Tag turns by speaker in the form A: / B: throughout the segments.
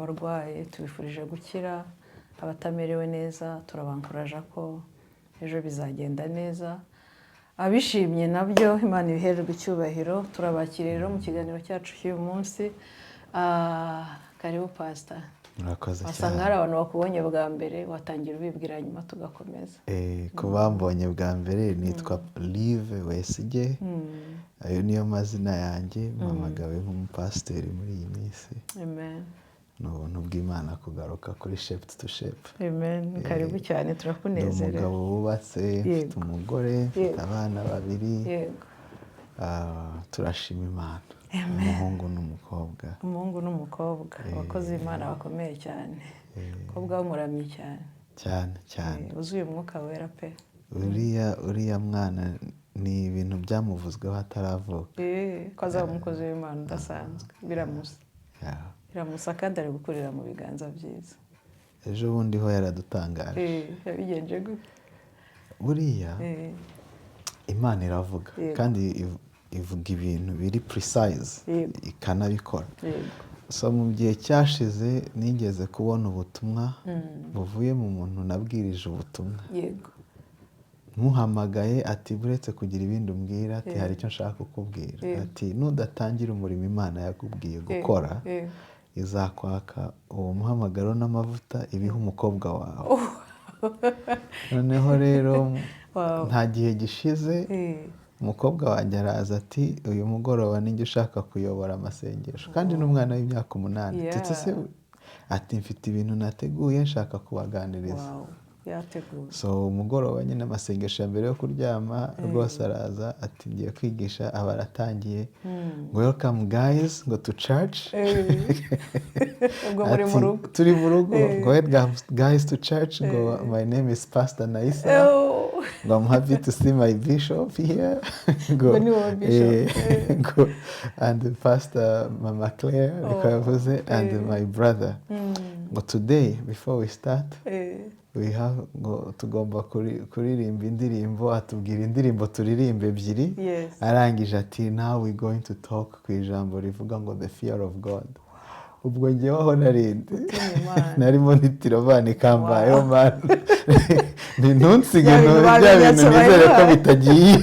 A: Abarwaye tubifurije gukira, abatamerewe neza turabankuraja ko ejo bizagenda neza, abishimye nabyo Imana ibihererwe icyubahiro. Turabakiriye rero mu kiganiro cyacu cy'uyu munsi. Karibu, Pasita.
B: Murakoze
A: Wasanga
B: cyane.
A: hari abantu bakubonye bwa mbere, watangira ubibwira, nyuma tugakomeza.
B: Ku bambonye bwa mbere, nitwa Live Wesige, ayo niyo mazina yanjye. Mpamagawe nk'umupasiteri muri iyi minsi.
A: Amen.
B: Ni ubuntu bw'Imana kugaruka kuri Shape to Shape.
A: Amen, karibu cyane.
B: Ndi
A: Turakunezerewe.
B: umugabo wubatse, mfite umugore, mfite abana babiri. Turashima Imana.
A: Amen.
B: Umuhungu n'umukobwa.
A: Umuhungu n'umukobwa, abakozi b'Imana bakomeye cyane, umukobwa w'umuramyi cyane.
B: Cyane cyane.
A: Wuzuye Umwuka Wera pe.
B: Uriya mwana ni ibintu byamuvuzweho ataravuka.
A: Ko azaba umukozi w'Imana udasanzwe, biramusa. Biramusa kandi ari gukurira mu biganza byiza.
B: Ejo bundi ho yaradutangaje.
A: Yabigenje gute?
B: Buriya Imana iravuga kandi ivuga ibintu biri precise, ikanabikora. So mu gihe cyashize nigeze kubona ubutumwa buvuye mu muntu nabwirije ubutumwa. Muhamagaye ati: "Buretse kugira ibindi umbwira," ati, "hari icyo nshaka kukubwira." Ati: "Nudatangira umurimo Imana yakubwiye gukora, izakwaka uwo muhamagaro n'amavuta, ibiha umukobwa wawe." Noneho rero nta gihe gishize, umukobwa wanjye araza ati: "Uyu mugoroba ninjye ushaka kuyobora amasengesho." Kandi n'umwana w'imyaka 8. Ndetse se ati: "Mfite ibintu nateguye, nshaka kubaganiriza."
A: Wow, yateguye.
B: So umugoroba nyine, amasengesho ya mbere yo kuryama rwose, araza ati: "Ngiye kwigisha." Aba aratangiye ngo: "Welcome guys," ngo, "to church."
A: Ubwo muri mu
B: Ati,
A: rugo.
B: Turi mu rugo. Ngo: "Welcome guys to church," ngo, "My name is Pastor Naisa," ngo, "I'm happy to see my bishop here," ngo,
A: Ngo ni wowe bishop.
B: Ngo, "and Pastor Mama Claire," niko yavuze, "and my brother," ngo, "Today, before we start, we have," ngo, "tugomba kuririmba indirimbo." Atubwira indirimbo turirimba ebyiri. Arangije ati: "Now we going to talk ku ijambo rivuga ngo the fear of God." Ubwo njyewe aho narindi
A: Gutinya Imana.
B: narimo ntitira vana ikambayeho man, ni ntunsige.
A: Bya bintu
B: bya bintu
A: babinyatse
B: nizere ko
A: babihaye.
B: bitagiye.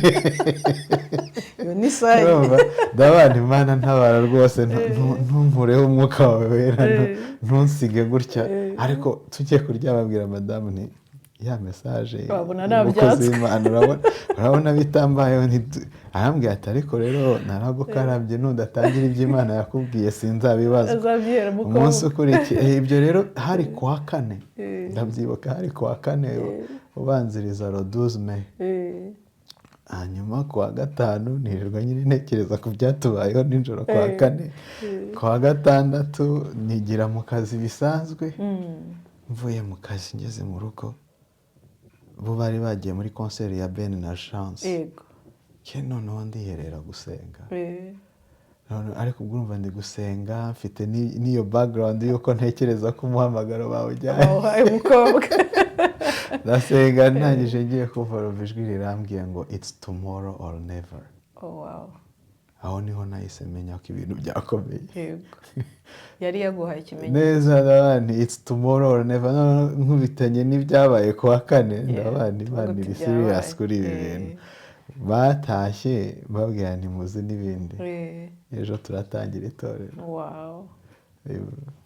A: Iyo ni sign.
B: Urumva, ndabana Imana ntabara rwose, ntunkureho Umwuka wawe Wera, ntunsige gutya. Ariko tujye kuryama, abwira madamu nti: "Ya message
A: Wabona
B: y'umukozi
A: nabyatswe.
B: w'Imana, urabona bitambayeho." Arambwira ati: "Ariko rero naragukarabye, nudatangira ibyo Imana yakubwiye sinzabibazwa."
A: Azabyihera umukobwa.
B: Umunsi ukurikiye, ibyo rero hari ku wa kane, ndabyibuka, hari ku wa kane ubanziriza le 12 mai. Hanyuma ku wa gatanu nirirwa nyine ntekereza ku byatubayeho nijoro ku wa kane. Ku wa gatandatu nigira mu kazi bisanzwe. Mvuye mu kazi, ngeze mu rugo, bo bari bagiye muri concert ya Ben na Chance. Ke noneho ndiherera gusenga. Ariko ubwo urumva ndi gusenga mfite n'iyo background y'uko ntekereza ko umuhamagaro bawujyanye.
A: Bawuhaye umukobwa.
B: Ndasenga, ntangije ngiye kumva rumva ijwi rirambwiye ngo: "It's tomorrow or never."
A: Oh, wow.
B: Aho niho nahise menya ko ibintu byakomeye.
A: Yego, yari yaguhaye ikimenyetso.
B: Neza, ndavuga nti: "It's tomorrow or never." Noneho nkubitanye n'ibyabaye ku wa kane, ndavuga nti: "Imana
A: Uvuga
B: iri
A: uti
B: serious
A: byabaye.
B: kuri ibi bintu." Batashye babwira ntimuzi n'ibindi, ejo turatangira itorero.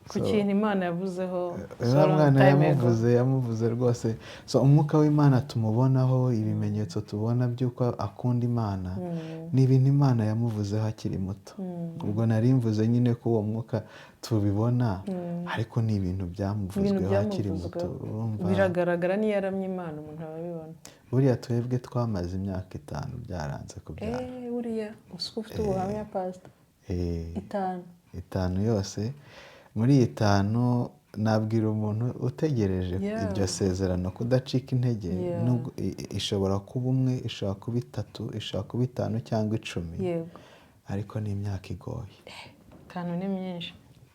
A: Ku kintu Imana yavuzeho so
B: Uriya
A: long
B: mwana
A: time ago.
B: yamuvuze rwose. So Umwuka w'Imana tumubonaho, ibimenyetso tubona by'uko akunda Imana, ni ibintu Imana yamuvuzeho akiri muto. Ubwo nari mvuze nyine ko uwo mwuka tubibona, ariko ni ibintu
A: Ibintu
B: byamuvuzweho akiri muto.
A: byamuvuzweho.
B: Urumva,
A: Biragaragara, niyo yaramye Imana umuntu aba abibona.
B: Buriya twebwe twamaze imyaka 5 byaranze kubyara.
A: Buriya uzi ko ufite ubuhamya, Pasita? 5?
B: 5 yose. Muri iyi 5, nabwira umuntu utegereje iryo sezerano kudacika intege. Nubwo ishobora kuba umwe, ishobora kuba itatu, ishobora kuba 5 cyangwa 10, ariko ni imyaka igoye.
A: 5 ni myinshi.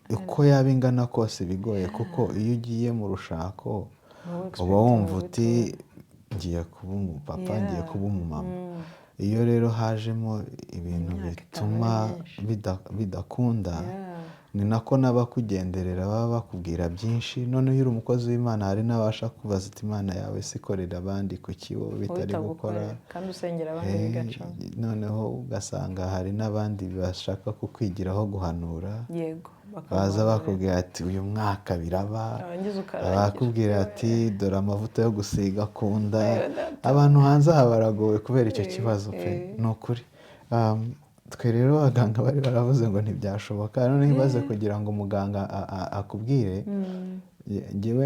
B: Uko yaba ingana kose bigoye, kuko iyo ugiye mu rushako
A: Wowe
B: uba wumva uti:
A: expecting
B: "Ngiye kuba umupapa, ngiye kuba umumama." Iyo rero hajemo ibintu
A: Imyaka 5
B: bituma
A: ni myinshi.
B: bidakunda. Ni nako n'abakugenderera baba bakubwira byinshi. Noneho iyo uri umukozi w'Imana, hari n'abasha kubaza ati: "Imana yawe se ikorera abandi, kuki wowe bitari gukora?"
A: Utagukorera kandi usengera abandi bigacamo.
B: Noneho ugasanga hari n'abandi bashaka kukwigiraho guhanura, baza
A: bakaguhanurira.
B: Bakubwira ati: "Uyu mwaka biraba."
A: Warangiza ukarangira.
B: Bakubwira ati: "Dore amavuta yo gusiga ku nda."
A: Ayo data.
B: Abantu hanze aha baragowe kubera icyo kibazo pe. Ni ukuri. Twe rero abaganga bari baravuze ngo ntibyashoboka. Noneho ibaze kugira ngo umuganga akubwire. Njyewe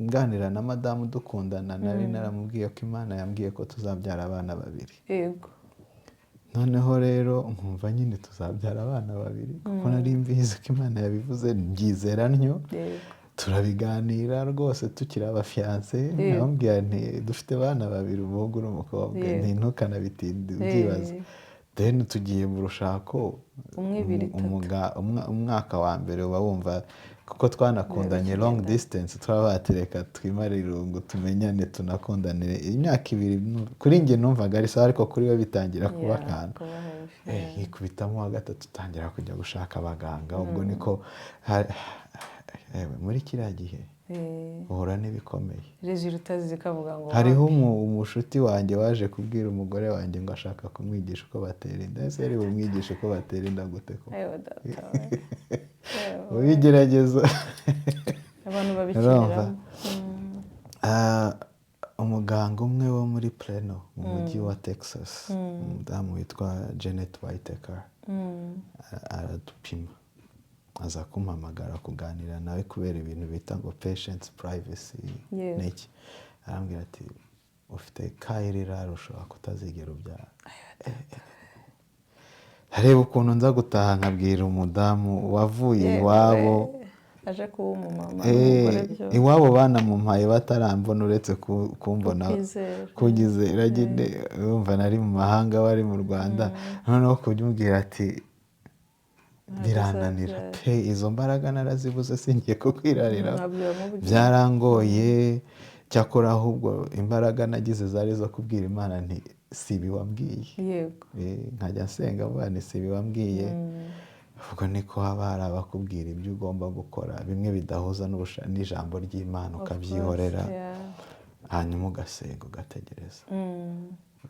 B: nganira na madamu dukundana, nari naramubwiye ko Imana yambwiye ko tuzabyara abana babiri. Noneho rero nkumva nyine tuzabyara abana babiri, kuko nari mbizi ko Imana yabivuze, mbyizera ntyo. Turabiganira rwose tukiri abafiancé, ndamubwira nti: "Dufite abana babiri, umuhungu n'umukobwa." Nti: "Ntukanabitinde ubyibaza." Then tugiye mu rushako.
A: Umwe, ibiri, itatu.
B: Umwaka wa mbere uba wumva, kuko twanakundanye long distance, twaba batereka twimare irungu, tumenyane, tunakundanire imyaka 2. Kuri njye numvaga ari sawa, ariko kuri we bitangira kuba akantu.
A: Kuba heavy.
B: Yikubitamo wa gatatu, utangira kujya gushaka abaganga. Ubwo niko ewe, muri kiriya gihe uhura n'ibikomeye.
A: Résultats zikavuga ngo
B: Hariho umushuti wanjye waje kubwira umugore wanjye ngo ashaka kumwigisha uko batera inda. Ese yari bumwigishe uko batera inda gute ko
A: Ayo data we.
B: mu bigeragezo?
A: Abantu
B: Urumva?
A: babikiniramo.
B: Umuganga umwe wo muri Plano mu mujyi wa Texas, umudamu witwa Janet Whitaker, aradupima, aza kumpamagara kuganira nawe kubera ibintu bita ngo patients privacy n'iki. Arambwira ati: "Ufite kayirira, ushobora kutazigera ubyara." Areba ukuntu nza gutaha nkabwira umudamu wavuye iwabo.
A: Aje kuba umumama n'umugore byo.
B: Iwabo banamumpaye batarambona, uretse kumbona,
A: Kukwizera.
B: kunyizera nyine. Urumva nari mu mahanga, bari mu Rwanda. Noneho kumubwira ati birananira
A: uzabyara.
B: pe, izo mbaraga narazibuze, singiye kukwirarira.
A: Ntabyo wamubwiye.
B: Byarangoye. Cyakora ahubwo imbaraga nagize zari zo kubwira Imana nti: "Si ibi wambwiye?" Nkajya nsenga mvuga nti: "Si ibi wambwiye?" Ubwo niko haba hari abakubwira ibyo ugomba gukora, bimwe bidahuza n'ijambo ry'Imana,
A: Of
B: ukabyihorera,
A: course, yeah.
B: hanyuma ugasenga, ugategereza.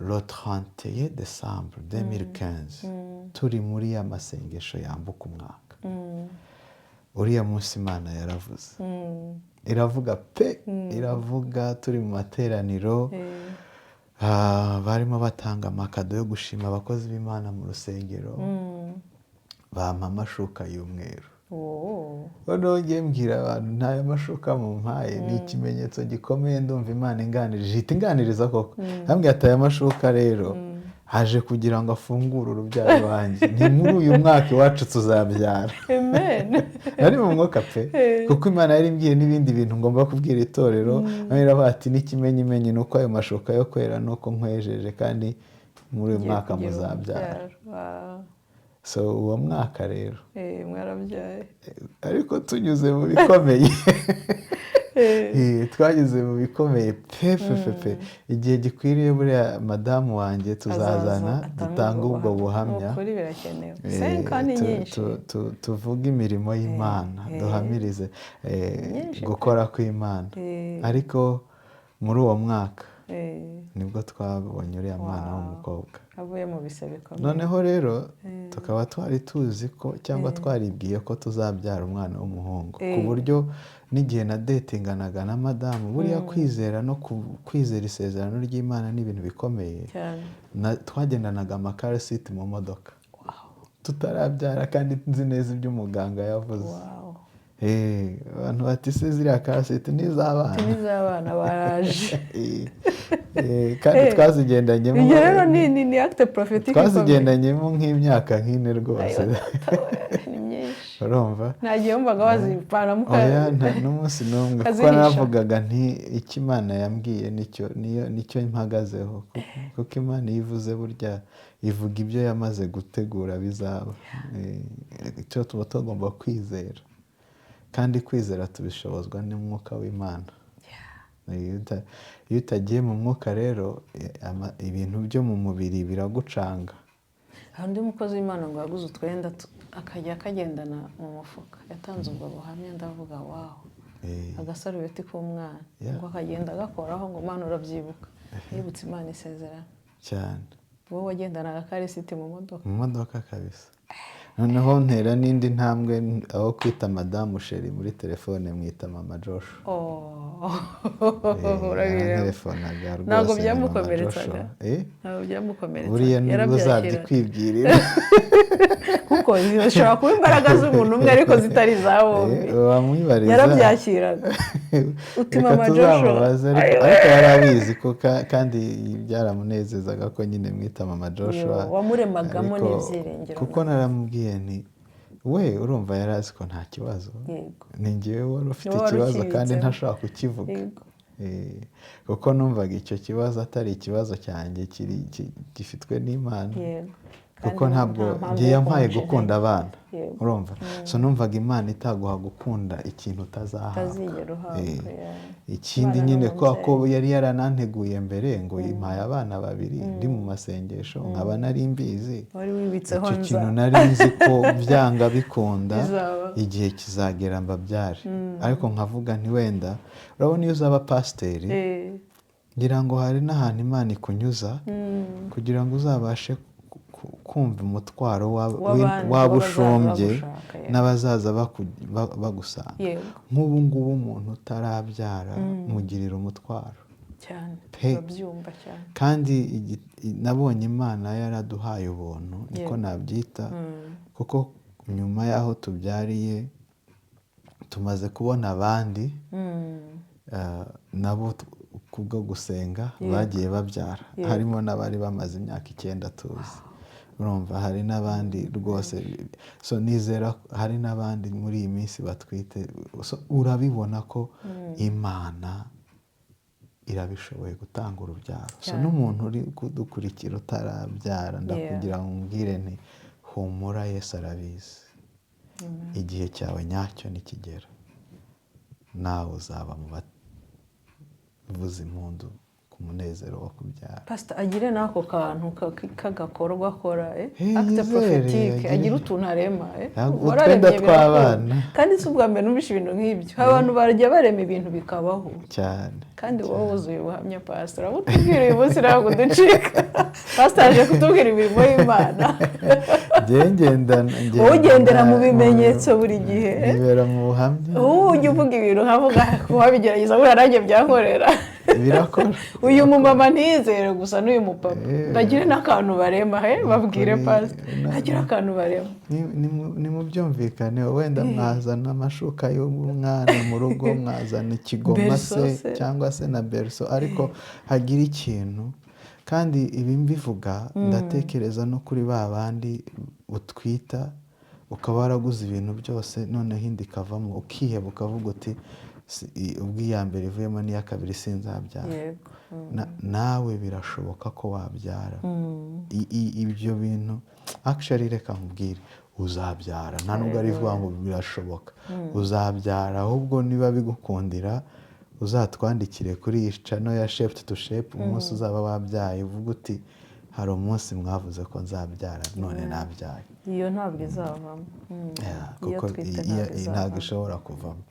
B: Le 31 décembre 2015, turi muri ya masengesho yambuka umwaka, uriya munsi Imana yaravuze. Iravuga pe, iravuga turi mu materaniro. Barimo batanga amakado yo gushima abakozi b'Imana mu rusengero, bampa amashuka y'umweru. Noneho ngiye mbwira abantu: "Ntayo mashuka mumpaye ni ikimenyetso gikomeye, ndumva Imana inganirije." Ihita inganiriza koko, ambwira ati: "Aya mashuka rero haje kugira ngo afungure urubyaro wanjye, ni muri uyu mwaka iwacu tuzabyara."
A: Amen.
B: Nari mu mwuka pe, kuko Imana yari imbwiye n'ibindi bintu ngomba kubwira itorero. Iravuga ati: "N'ikimenyimenyi ni uko ayo mashuka yo kwera, ni uko nkwejeje, kandi muri uyu
A: Ugiye
B: mwaka
A: kugira
B: muzabyara."
A: urubyaro.
B: So uwo mwaka rero,
A: Mwarabyaye.
B: ariko tunyuze mu bikomeye. Twanyuze mu bikomeye pe pe pe pe. Igihe gikwiriye buriya madamu wanjye tuzazana,
A: Azaza atange
B: dutange ubwo buhamya.
A: Ni ukuri birakenewe. 5 ni nyinshi.
B: Tuvuge imirimo y'Imana, duhamirize
A: Nyinshi pe.
B: gukora kw'Imana. Ariko muri uwo mwaka nibwo twabonye uriya mwana w'umukobwa.
A: Avuye mu bise bikomeye.
B: Noneho rero tukaba twari tuzi ko, cyangwa twaribwiye ko tuzabyara umwana w'umuhungu, ku buryo n'igihe na datinganaga na madamu, buriya kwizera no kwizera isezerano ry'Imana ni ibintu bikomeye.
A: Cyane.
B: Twagendanaga amacar seat mu modoka tutarabyara, kandi nzi neza ibyo umuganga yavuze. Abantu bati: "Se ziriya car seat ni iz'abana?"
A: N'iz'abana baraje.
B: Kandi twazigendanyemo.
A: Ibyo rero ni acte prophétique ikomeye.
B: Twazigendanyemo nk'imyaka nk'ine rwose.
A: Ayo data we, ni myinshi.
B: Urumva?
A: Nta gihe wumvaga wazivanamo?
B: Oya, nta n'umunsi n'umwe, kuko
A: Ukazihisha.
B: naravugaga nti: "Icyo Imana yambwiye nicyo, niyo nicyo mpagazeho." Kuko Imana iyo ivuze, burya ivuga ibyo yamaze gutegura bizaba. Icyo tuba tugomba kwizera, kandi kwizera tubishobozwa n'umwuka w'Imana. Iyo utagiye mu mwuka rero, ibintu byo mu mubiri biragucanga.
A: Hari undi mukozi w'Imana ngo yaguze utwenda. Akajya akagendana mu mufuka. Yatanze ubwo buhamya, ndavuga: "Wow." Agasarubeti k'umwana, ngo akagenda agakoraho, ngo: "Mana, urabyibuka?" Yibutse Imana isezerano.
B: Cyane.
A: Wowe wagendanaga car seat mu modoka?
B: Mu modoka kabisa. Noneho ntera n'indi ntambwe, aho kwita madamu chérie muri telefone, mwita mama Joshua.
A: Oh, urabireba.
B: Yaranterefonaga rwose,
A: Ntabwo
B: ni mama
A: byamukomeretsaga?
B: Joshua.
A: Ntabwo byamukomeretsaga?
B: Buriya nibwo
A: Yarabyakira.
B: uzabyikibwirira.
A: Kuko zishobora kuba imbaraga z'umuntu umwe ariko zitari iza bombi.
B: Wamwibariza.
A: Yarabyakiraga uti
B: Reka
A: mama Joshua?
B: tuzamubaze, ariko yari abizi ko kandi byaramunezezaga ko nyine mwita mama Joshua.
A: Yo, wamuremagamo
B: Ariko
A: n'ibyiringiro.
B: Kuko naramubwiye nti we urumva yari azi ko nta kibazo, ni njyewe wari ufite
A: Niwe wari
B: ikibazo kandi
A: ukibitseho.
B: ntashobora kukivuga. Kuko numvaga icyo kibazo atari ikibazo cyanjye, kiri gifitwe n'Imana, kuko
A: Kandi
B: ntabwo
A: nta mpamvu
B: ngiye
A: yo
B: yampaye
A: kumuca
B: gukunda
A: intege.
B: abana. Urumva, so numvaga Imana itaguha gukunda ikintu utazahabwa.
A: Utazigera uhabwa.
B: Ikindi
A: Imana ni
B: nyine, kubera ko
A: umubyeyi.
B: yari yarananteguye mbere, ngo impaye abana babiri, ndi mu masengesho nkaba nari mbizi.
A: Wari wibitseho
B: Icyo
A: nza
B: kintu nari nzi ko byanga bikunda
A: Bizaba.
B: igihe kizagera mbabyare, ariko nkavuga nti wenda urabona iyo uzaba pasiteri, ngira ngo hari n'ahantu Imana ikunyuza kugira ngo uzabashe kumva umutwaro
A: W'abandi,
B: waba
A: w'abazaza
B: ushombye
A: bagushaka, yeah.
B: n'abazaza bagusanga. Nk'ubu ngubu umuntu utarabyara mugirira umutwaro
A: Cyane.
B: pe.
A: Urabyumva cyane.
B: Kandi nabonye Imana yaraduhaye ubuntu, niko nabyita, kuko nyuma y'aho tubyariye tumaze kubona abandi nabo kubwo gusenga bagiye babyara, harimo n'abari bamaze imyaka 9 tuzi. Urumva hari n'abandi rwose, so nizera hari n'abandi muri iyi minsi batwite. So, urabibona ko Imana irabishoboye gutanga urubyaro. So n'umuntu uri kudukurikira utarabyara, ndakugira ngo umbwire nti: "Humura, Yesu arabizi." Igihe cyawe nyacyo nikigera, nawe uzaba mu bavuza impundu ku munezero wo kubyara.
A: Pasita agire n'ako kantu k'agakorwa akora,
B: Hey,
A: acte
B: yizere,
A: prophétique, agire utuntu arema.
B: Ntabwo
A: Wararemye
B: utwenda
A: birakunda.
B: tw'abana.
A: Kandi si ubwa mbere numvise ibintu nk'ibyo, abantu bajya barema ibintu bikabaho.
B: Cyane.
A: Kandi wowe wuzuye ubuhamya, pasita. Urabutubwira uyu munsi, ntabwo uducika. Pasita aje kutubwira imirimo y'Imana.
B: Njyewe ngenda
A: Wowe ugendera mu bimenyetso buri gihe.
B: Nibera mu buhamya.
A: Wowe ujya uvuga ibintu nkavuga kuwabigerageza, buriya nanjye byankorera.
B: Birakora.
A: Uyu mumama ntiyizere gusa, n'uyu mupapa bagire n'akantu barema, he babwire pasita agire akantu barema.
B: Ni mubyumvikane, wenda mwazana amashuka y'umwana mu rugo, mwazana ikigoma
A: Berceau
B: se
A: se.
B: cyangwa se na berceau, ariko hagira ikintu. Kandi ibi mbivuga ndatekereza no kuri ba bandi utwita, ukaba waraguze ibintu byose, noneho inda ikavamo, ukiheba, ukavuga uti: "Ubwo iya mbere ivuyemo n'iya kabiri sinzabyara." Nawe birashoboka ko wabyara. Ibyo bintu actually, reka nkubwire, uzabyara. Nta nubwo ari ivuga ngo birashoboka, uzabyara. Ahubwo niba bigukundira, uzatwandikire kuri iyi channel ya Shape to Shape umunsi uzaba wabyaye, uvuga uti: "Hari umunsi mwavuze ko nzabyara, none nabyaye."
A: Iyo ntabwo izavamo.
B: Yeah,
A: Iyo
B: kuko
A: twite ntabwo
B: ntabwo
A: izavamo.
B: ishobora kuvamo.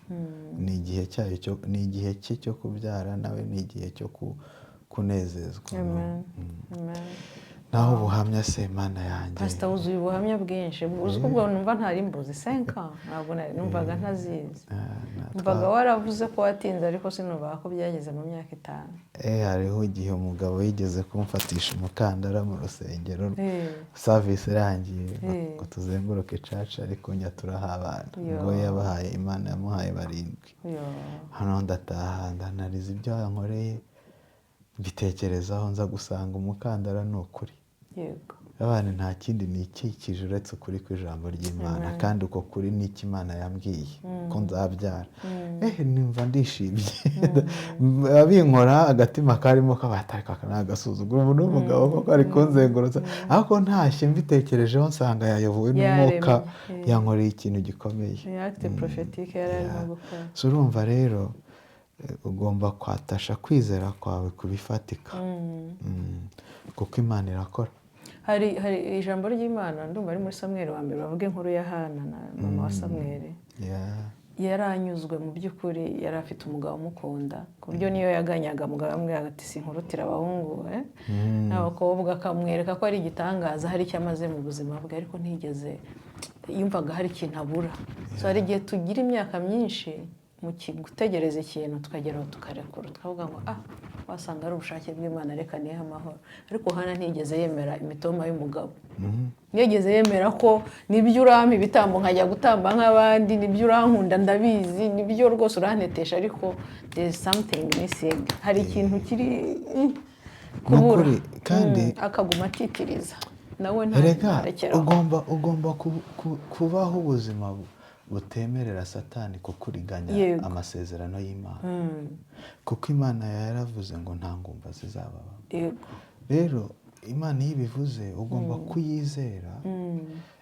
B: Ni igihe cyayo cyo, ni igihe cye cyo kubyara, nawe ni igihe cyo kunezezwa.
A: Amen. Amen.
B: Naho ubuhamya se, Mana yanjye!
A: Pasita, wuzuye ubuhamya bwinshi. Uzi ko ubwo numva ntari mbuzi senka, ntabwo numvaga ntazizi. Numvaga waravuze ko watinze, ariko sinumvaga ko byageze mu myaka 5.
B: Hariho igihe umugabo yigeze kumfatisha umukandara mu rusengero, service irangiye, ngo tuzenguruke church, ariko nyaturaho abana.
A: Yo.
B: Ngo yabahaye, Imana yamuhaye barindwi.
A: Yo.
B: Hano ndataha, ndanariza ibyo yankoreye, mbitekerezaho, nza gusanga umukandara ni ukuri. Abana, nta kindi nikikije uretse ukuri kw'ijambo ry'Imana, kandi uko kuri ni icyo Imana yambwiye ko nzabyara. Numva ndishimye, abinkora agatima karimo kabatari ni agasuzuguro, umuntu w'umugabo koko ari kunzengurutsa, ariko ntashye mbitekerejeho nsanga yayobowe n'umwuka,
A: Yaremye,
B: yankoreye ikintu gikomeye.
A: Ni acte prophétique yari arimo gukora.
B: So urumva rero, ugomba kwatasha kwizera kwawe ku bifatika, kuko Imana irakora.
A: Hari ijambo ry'Imana, ndumva ari muri Samweri wa mbere, bavuga inkuru ya Hana na mama wa Samweri. Yaranyuzwe mu by'ukuri, yari afite umugabo umukunda, ku buryo niyo yaganyaga umugabo yamubwiraga ati: "Sinkurutira abahungu n'abakobwa?" Akamwereka ko ari igitangaza, hari icyo amaze mu buzima bwe, ariko ntiyigeze yumvaga hari ikintu abura. So hari igihe tugira imyaka myinshi mu gutegereza ikintu, tukageraho tukarekura, tukavuga ngo: "Ah, wasanga ari ubushake bw'Imana, reka nihe amahoro." Ariko Hana ntiyigeze yemera imitoma y'umugabo, ntiyigeze yemera ko nibyo urampa ibitambo nkajya gutamba nk'abandi, nibyo urankunda ndabizi, nibyo rwose urantetesha, ariko there is something missing, hari ikintu kiri kubura.
B: Nukuri, kandi
A: Akaguma atitiriza nawe
B: Erega
A: ntarekeraho.
B: ugomba kubaho ubuzima butemerera Satani kukuriganya amasezerano y'Imana, kuko Imana yaravuze ngo nta ngumba zizababamo. Rero Imana iyo ibivuze ugomba kuyizera.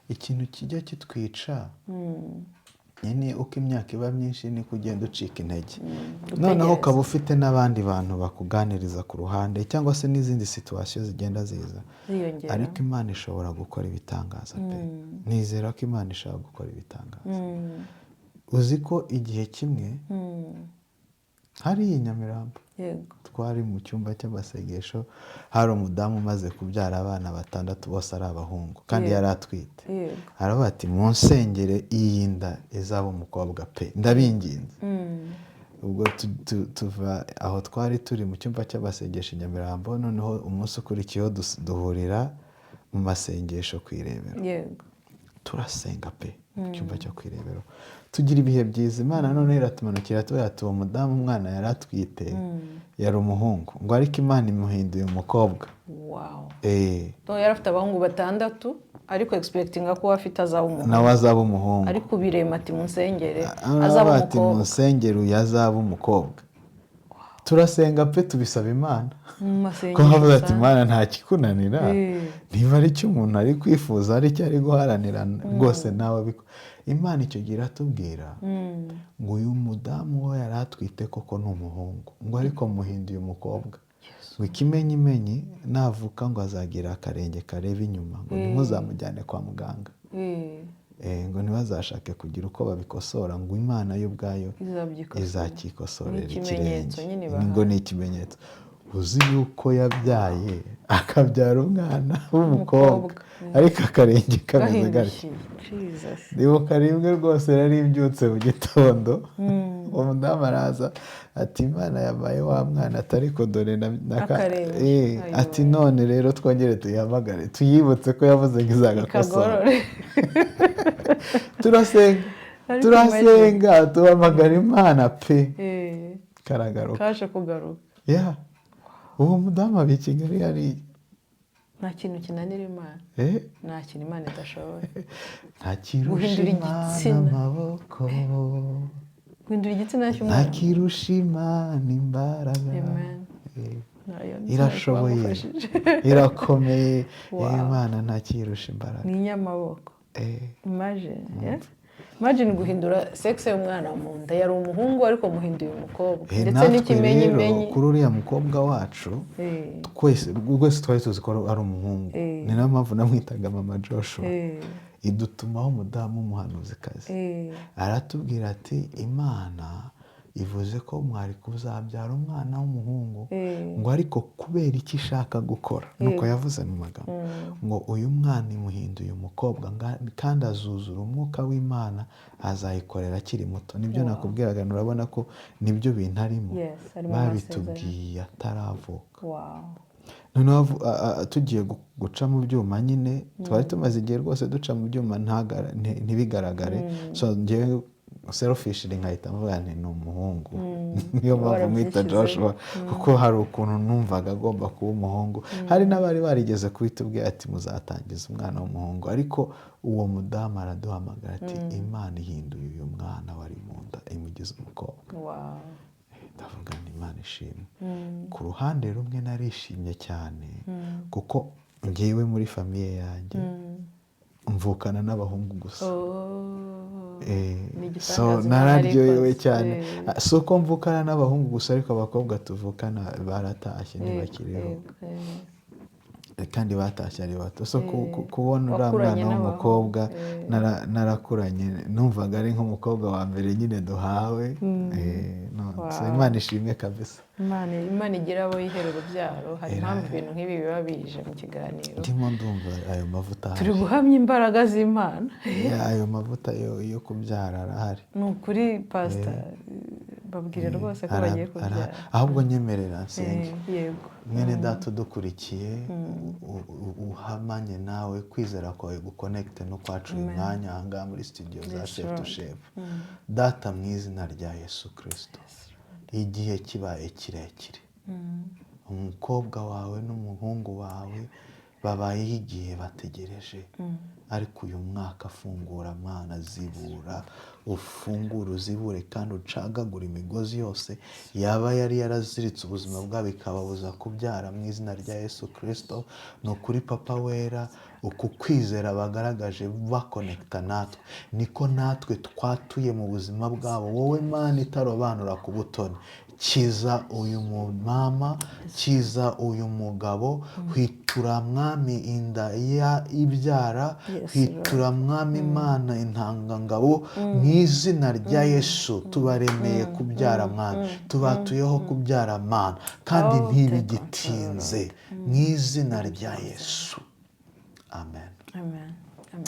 B: Ikintu kijya kitwica nyine, uko imyaka iba myinshi niko ugenda ucika intege, noneho
A: Gutegereza.
B: ukaba ufite n'abandi bantu bakuganiriza ku ruhande, cyangwa se n'izindi situation zigenda ziza,
A: ziyongera.
B: Ariko Imana ishobora gukora ibitangaza pe. Nizera ko Imana ishobora gukora ibitangaza. Uzi ko igihe kimwe hariya i Nyamirambo twari mu cyumba cy'amasengesho, hari umudamu umaze kubyara abana batandatu bose ari abahungu, kandi yari atwite. Aravuga ati: "Munsengere iyi nda izaba umukobwa pe, ndabinginze." Ubwo tuva aho twari turi mu cyumba cy'amasengesho i Nyamirambo, noneho umunsi ukurikiyeho duhurira mu masengesho ku Irebero. Turasenga pe mu cyumba cyo ku Irebero, tugira ibihe byiza. Imana noneho iratumanukira, tuba uwo mudamu umwana yari atwite yari umuhungu, ngo ariko Imana imuhinduye umukobwa.
A: Donc yari afite abahungu batandatu, ariko expectinga ko uwo afite azaba umuhungu.
B: Nawe azaba umuhungu.
A: Ariko ubirema ati: "Munsengere
B: azaba
A: azaba
B: ati
A: umukobwa."
B: "Munsengere uyu azaba umukobwa." Turasenga pe, tubisaba Imana.
A: Mu
B: Ko
A: masengesho
B: havuze ati:
A: usanga.
B: "Imana nta kikunanira." Niba ari cyo umuntu ari kwifuza, ari cyo ari guharanira rwose, nawe Imana icyo gihe iratubwira ngo uyu mudamu we yari atwite koko ni umuhungu, ngo ariko muhinduye umukobwa, ngo ikimenyimenyi navuka ngo azagira akarenge kareba inyuma, ngo ntimuzamujyane kwa muganga. Ngo ntibazashake kugira uko babikosora, ngo Imana yo ubwayo
A: Izabyikosora.
B: izakikosorera.
A: Ni ikimenyetso
B: Ikirenge
A: nyine ibahaye.
B: Ngo ni ikimenyetso. Uzi yuko yabyaye, akabyara umwana w'umukobwa,
A: Umukobwa.
B: ariko akarenge kameze gatya.
A: Gahindukiye. Jesus.
B: Ndibuka rimwe rwose nari mbyutse mu gitondo, uwo mudamu araza ati: "Imana yabaye wa mwana," atari ko dore
A: Akarenge. Ayo.
B: Ati: "None rero twongere tuyihamagare, tuyibutse ko yavuze ngo izagakosora."
A: Ikagorore.
B: Turasenga,
A: Ariko
B: turasenga, tuhamagara Imana pe, karagaruka.
A: Kaje kugaruka.
B: Ya, uwo mudamu aba i Kigali hariya.
A: Nta kintu kinanira Imana. Nta kintu Imana idashoboye.
B: Ntakirusha
A: Guhindura
B: Imana
A: igitsina.
B: amaboko.
A: Guhindura igitsina cy'umwana.
B: Ntakirusha Imana imbaraga.
A: Amen. Nayo
B: Irashoboye.
A: twagufashije.
B: Irakomeye.
A: Wow.
B: Imana ntakirusha imbaraga.
A: Ni inyamaboko. Imagine, yeah? Imagine guhindura sexe y'umwana mu nda, yari umuhungu ariko muhinduye umukobwa. Ndetse
B: Natwe rero
A: n'ikimenyimenyi
B: kuri uriya mukobwa wacu, twese rwose twari tuzi ko ari umuhungu. Ni nayo mpamvu namwitaga mama Joshua. Idutumaho umudamu w'umuhanuzikazi, aratubwira ati: "Imana ivuze ko mwari kuzabyara umwana w'umuhungu," ngo ariko kubera icyo ishaka gukora, nuko yavuze mu magambo, ngo uyu mwana imuhinduye umukobwa, kandi azuzura umwuka w'Imana, azayikorera akiri muto. Nibyo nakubwiraga, urabona ko nibyo bintu arimo.
A: Yes, arimo.
B: Babitubwiye ataravuka. Noneho tugiye guca mu byuma nyine, twari tumaze igihe rwose duca mu byuma ntibigaragare. So njyewe selfishly nkahita mvuga nti ni umuhungu, niyo mpamvu mwita
A: Warabyishyizeho.
B: Joshua, kuko hari ukuntu numvaga agomba kuba umuhungu. Hari n'abari barigeze kubitubwira ati: "Muzatangiza umwana w'umuhungu." Ariko uwo mudamu araduhamagara ati: "Imana ihinduye uyu mwana wari mu nda, imugize umukobwa." Ndavuga nti: "Imana ishimwe." Ku ruhande rumwe narishimye cyane, kuko ngewe muri famille yanjye mvukana n'abahungu gusa.
A: Oh. Ni igitangaza
B: So
A: Imana
B: nararyohewe
A: yarikoze.
B: cyane. Si uko mvukana n'abahungu gusa, ariko abakobwa tuvukana baratashye, ntibakiriho. Kandi batashye ari bato. So kubona uriya
A: Wakuranye
B: mwana w'umukobwa,
A: n'abahungu.
B: Narakuranye, numvaga ari nk'umukobwa wa mbere nyine duhawe. No, so Imana ishimwe kabisa.
A: Imana igira abo yihera urubyaro. Hari impamvu ibintu nk'ibi biba bije mu kiganiro.
B: Ndimo ndumva ayo mavuta
A: Turi
B: ahari.
A: guhamya imbaraga z'Imana.
B: Yeah, ayo mavuta yo kubyara arahari.
A: Ni ukuri, pasita, babwire rwose ko bagiye kubyara.
B: Ahubwo nyemerera nsenge.
A: Yego.
B: Mwene data udukurikiye, uhamanye nawe kwizera kwawe guconnecte no kwacu uyu mwanya ahangaha muri studio za Chef to
A: Lord.
B: Chef. Data, mu izina rya Yesu Kirisito, igihe kibaye kirekire, umukobwa wawe n'umuhungu wawe babayeho igihe bategereje, ariko uyu mwaka afungura mwana, zibura, ufungure, uzibure kandi ucagagure imigozi yose yaba yari yaraziritse ubuzima bwabo ikababuza kubyara, mu izina rya Yesu Kirisito. Ni ukuri, Papa wera, uku kwizera bagaragaje baconnecta natwe, niko natwe twatuye mu buzima bwabo. Wowe Mana itarobanura ku butoni, kiza uyu mumama, kiza uyu mugabo, hwitura mwami inda ya ibyara. Hwitura mwami Imana intangangabo, mu izina rya Yesu. Tubaremeye kubyara mwami, tubatuyeho kubyara Mana, kandi
A: Oh, take
B: ntibigitinze, mu izina rya Yesu, amen.
A: Amen.